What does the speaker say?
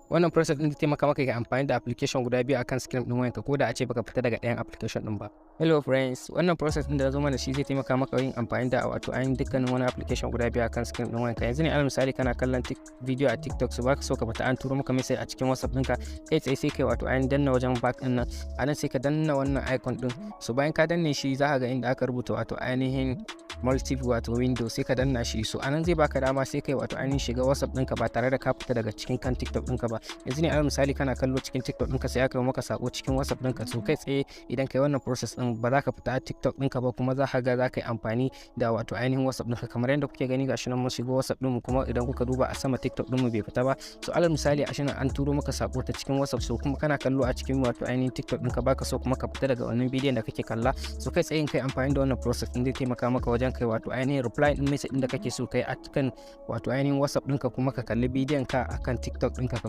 Wannan process din zai taimaka maka ka amfani da application guda biyu akan screen din wayanka, ko da a ce baka fita daga ɗayan application din ba. Hello friends, wannan process din da zo mana shi zai taimaka maka yin amfani da wato ainihin dukkanin wani application guda biyu akan screen din wayanka. Yanzu ne, alal misali, kana kallon video a TikTok, so baka so ka fita, an turo maka message a cikin WhatsApp ɗinka. Kai tsaye sai kai wato ainihin danna wajen back din nan. A nan sai ka danna wannan icon din. So bayan ka danne shi, za ka ga inda aka rubuta wato ainihin multi wato window, sai ka danna shi. So anan zai baka dama sai kai wato ainihin shiga WhatsApp ɗinka ba tare da ka fita daga cikin kan TikTok ɗinka ba. Yanzu ne, alal misali, kana kallo cikin TikTok ɗinka, sai aka yi maka sako cikin WhatsApp ɗinka. So kai tsaye idan kai wannan process ɗin, ba za ka fita a TikTok ɗinka ba, kuma za ka ga za ka yi amfani da wato ainihin WhatsApp ɗinka. Kamar yadda kuke gani, gashi nan mun shigo WhatsApp ɗinmu, kuma idan kuka duba a sama, TikTok ɗinmu bai fita ba. So alal misali, a nan an turo maka sako ta cikin WhatsApp, so kuma kana kallo a cikin wato ainihin TikTok ɗinka, baka so kuma ka fita daga wannan bidiyon da kake kalla. So kai tsaye kai amfani da wannan process ɗin, zai taimaka maka wajen kai wato ainihin reply ɗin message ɗin da kake so kai a kan wato ainihin WhatsApp ɗinka, kuma ka kalli bidiyon ka akan TikTok ɗinka kamar